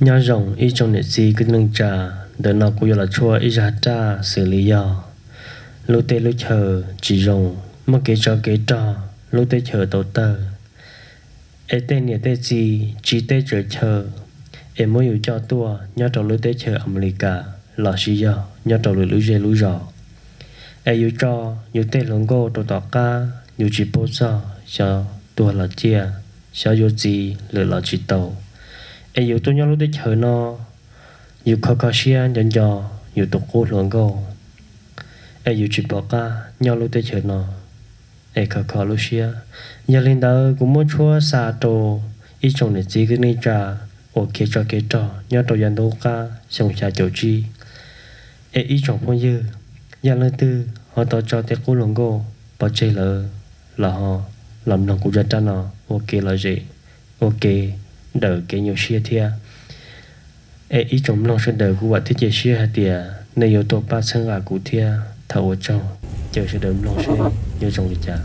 Nyob zoo ib tsoom niam txiv kwv tij neej tsa, ntawm no kuv yuav los tshuab ib zaj raj xws li yog lub teb lub chaw tsis zoo, muaj kev tsov kev rog, lub teb chaws tau tawg, es tej niam tej txiv tsiv teb tsaws chaw, es muab yus coj tuaj nyob rau lub teb chaws Amelikas los sis yog nyob rau lwm lub zej lub zos. Es yus tso yus tej hluas nkauj rau tom qab, yus tsis paub txog xyov tuag los ciaj, xyov yuav txiv lawm los tsis tau. Es yus tuaj nyob lub teb chaws no, yus kho kho siab nco nco yus tus qub hluas nkauj, es yus tsis pom qab nyob lub teb chaws no, es kho kho lub siab. Yog li ntawd kuv muab tshuab xa rau ib tsoom niam txiv kwv tij neej tsa uas kev tsov kev rog nyob rau yav ntuj qab xyoo xya caum tsib. Es ib tsoom phooj ywg, yog leej twg ho tau tso tej qub hluas nkauj pov tseg lawm los ho los mloog kuv zaj raj no ua kev lom zem, ua kev daws kev nyuaj siab thiab. Es ib tsoom mloog sawv daws, kuv vam thiab cia siab hais tias nej yuav tuaj pab txhawb nqa kuv thiab. Thov ua tsaug, caw sawv daws mloog seb yuav zoo li cas.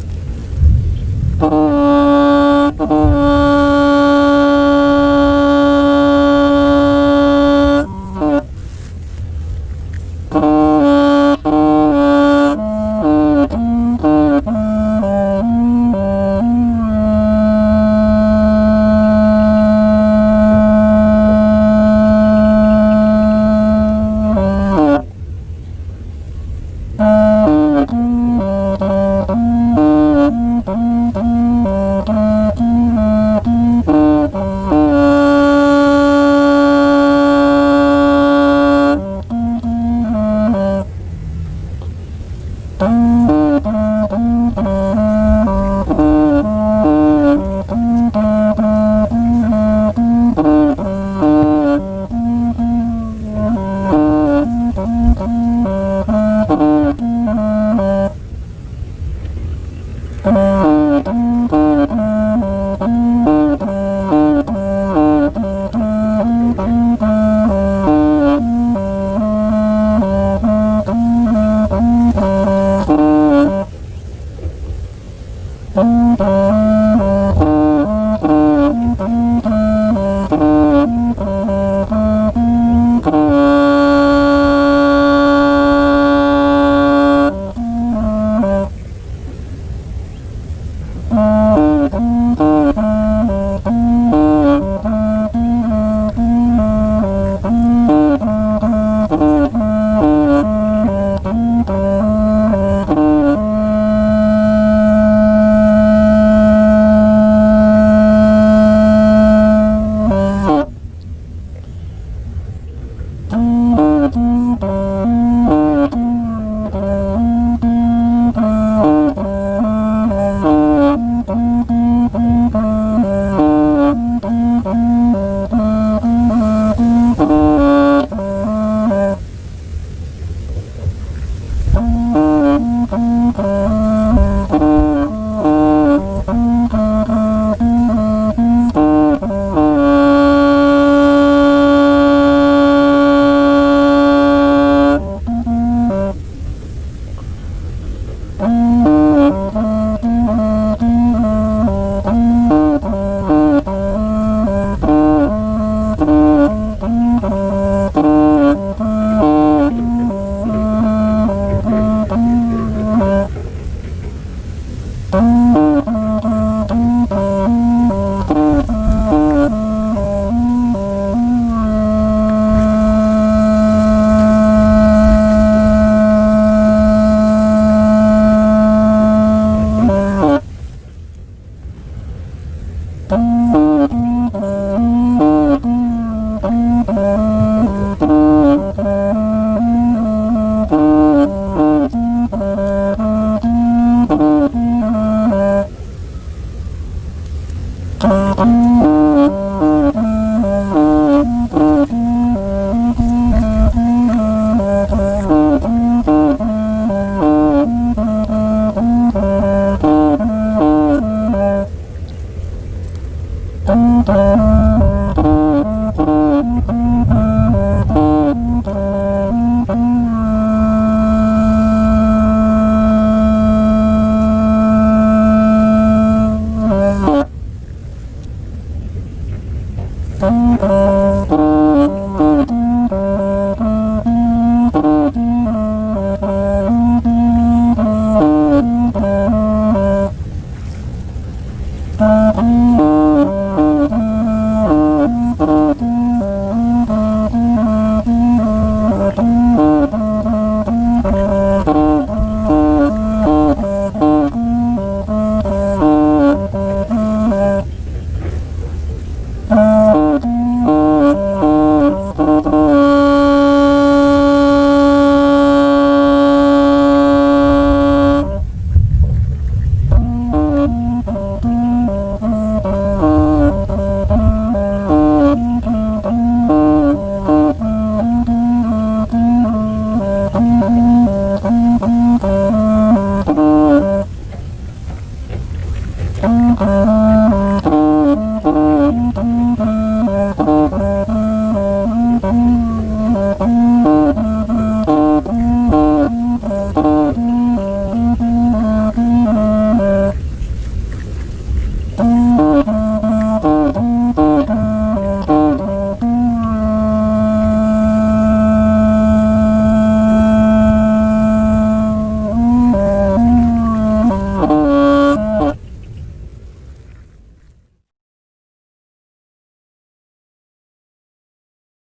Ub,